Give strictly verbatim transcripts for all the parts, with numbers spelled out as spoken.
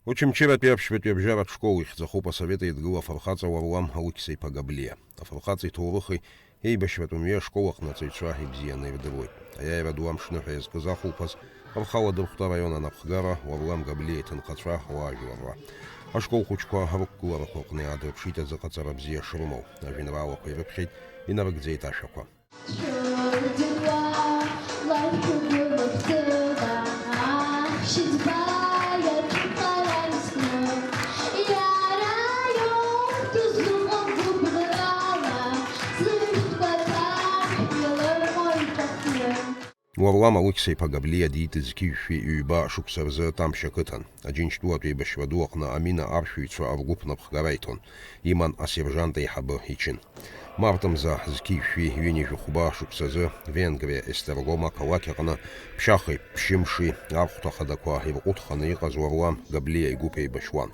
Очамчыратәи аԥшьбатәи абжьаратә школ ихьӡахуп асовет еидгыла афырхаҵа Уарлам Алықьса-иԥа Габлиа. Афырхаҵа иҭоурыхи еибашьратәи мҩеи ашкол аҟны ацаҩцәа ибзианы ирдыруеит. Аиааира ду амшныҳәа иазкыз ахәылԥаз рхала дырхәт араион анапхгара, Уарлам Габлиа иҭынхацәа, ауаажәларра. Ашкол хәыҷқәа рықәгыларақәа рҟны иаадырԥшит азыҟаҵара бзиа шрымоу, ажәеинраалақәа ирыԥхьеит, инарыгӡеит ашәақәа. Уарлам Алықьса-иԥа Габлиа диит зқьи жәшәи ҩба шықәса рзы Тамшь ақыҭан. Аџьынџьтәылатә еибашьра ду аҟны амина аршәыҩцәа ргәыԥ напхгара иҭон, иман асержант еиҳабы ичын. Март мза зқьи жәшәи ҩынҩажәи хәба шықәсазы Венгриа Естергом ақалақь аҟны ԥшьахеи ԥшьымши архәҭа хадақәа ирҟәыҭханы иҟаз Уарлам Габлиа игәыԥ еибашьуан.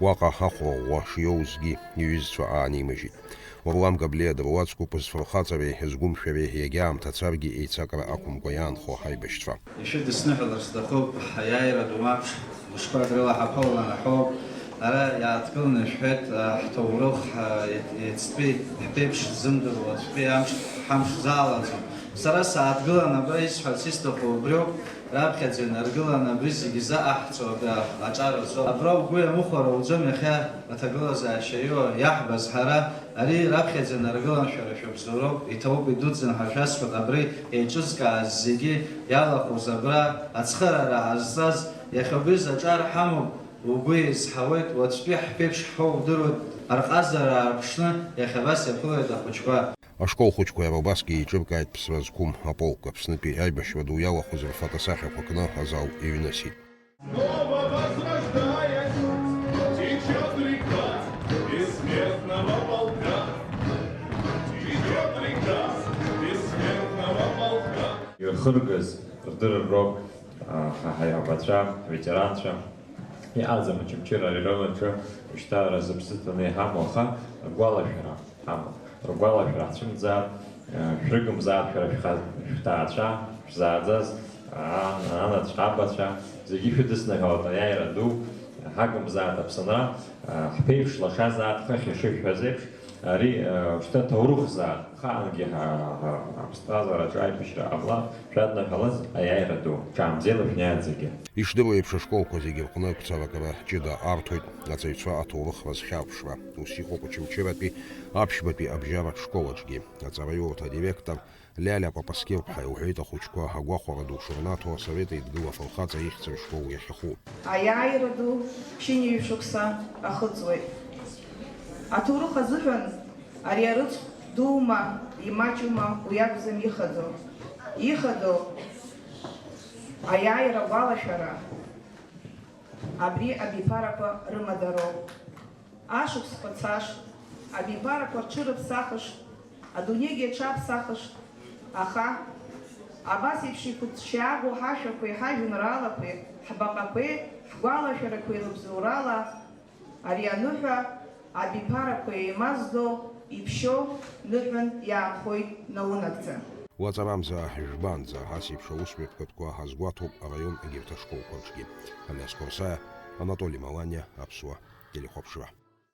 Уаҟа ахәра ӷәӷәа шиоузгьы иҩызцәа аанимыжьит. Уарлам Габлиа дыруаӡәкуп зфырхаҵареи згәымшәареи иагьаамҭа царгьы еицакра ақәымкәа иаанхо ҳаибашьцәа. Ишәыдысныҳәалар сҭахуп, аиааира ду амш мышқәак рыла ҳаԥылан ҳәоуп. Ара иааҭгыланы ишәҳәеит, а, ҳҭоурых, а, иац-, иацтәи ҳԥеиԥш ззымдыруа аӡәтәи амш ҳамш залаӡом. Сара сааҭгылан абра исҳәарц исҭаху убриоуп, раԥхьаӡа инаргыланы абри зегьы заҟаҳҵо абри аҿар азы. Абра угәы иамыхәар ауӡом, иахьа аҭагылазаашьа иоуа иаҳбаз ҳара, ари раԥхьаӡа инаргылан шәара шәыбзоуроуп, иҭабуп, идуӡӡан ҳәа шәасҳәап, абри еиҿызкааз зегьы иалахәыз абра ацхыраара ҟазҵаз, иахьа убри заҿар ҳамоуп. Угәы еизҳауеит, уаҵәтәи ҳԥеиԥш ҳҳәоу удыруеит, арҟазара аарԥшны, иахьа абас иаԥылоит ахәыҷқәа. Ашкол хәыҷқәа иара убасгьы еиҿыркааит ԥсра зқәым аполк, Аԥснытәи аибашьра ду иалахәыз рфотосахьақәа кны азал иҩнысит. Снова возрождаясь, течёт река бессмертного полка. Течёт река бессмертного полка. Ирхыргаз рдырыр роуп, а, ҳа ҳаиҳабацәа, ҳветеранцәа. Иҟаӡам Очамчыра ари рымаҿы шьҭа разыԥсы ҭаны иҳамоу, аха агәалашәара ҳамоуп. Ргәалашәара ҳцәымӡааит, э, шәрыгымзааит шәара шәха-, шәҭаацәа, шәзааӡаз, ан-, анацәа, абацәа, зегьы шәыдысныҳәалоит аиааира ду, ҳагымзааит Аԥсынра, э, ҳԥеиԥш лашазааит хыхь ишышәҳәаз еиԥш, ари, э, шьҭа ҭоурыхзааит, хаангьы ҳа-, ҳа-, ҳаԥсҭазаараҿы аибашьра ҟамлар, шәадныҳәалаз аиааира ду, ҽаамзеила шәнеиааит зегьы. Ишдыру еиԥш, ашколқәа зегьы рҟны гәцаракра ҷыда арҭоит аҵаҩцәа аҭоурых рызхьарԥшра. Ус иҟоуп Очамчыратәи аԥшьбатәи абжьаратә школ аҿгьы. Аҵараиурҭа адиректор Лиалиа Папаскьыр-ԥҳа илҳәеит ахәыҷқәа агәахәара ду шырнаҭо Асовет Еидгыла афырхаҵа ихьӡ рышкол иахьаху. Аиааира ду ԥшьынҩажәа шықәса ахыҵуеит. Аҭоурых азыҳәан ари арыцхә дума, имаҷума, уи акәӡам ихадоу. Ихадоу аиааира агәалашәара, абри абиԥарақәа рымадароуп. Ашықәсқәа цашт, абиԥарақәа рҽырыԥсахышт, адунеигьы аҽаԥсахышт, аха абас еиԥш иқәыҭшьаагоу ҳашәақәеи ҳажәеинраалақәеи, ҳбаҟақәеи, ҳгәалашәарақәеи рыбзоурала ари аныҳәа абиԥарақәа еимаздо, иԥшьоу ныҳәан иаанхоит наунагӡа. Уаҵарамза жәбанӡа ас еиԥш аусмҩаԥгатәқәа ҳазгәаҭоуп араион егьырҭ ашколқәа рҿгьы. Алиас Қәарсаиа, Анатоли Маланиа, Аԥсуа телехәаԥшра.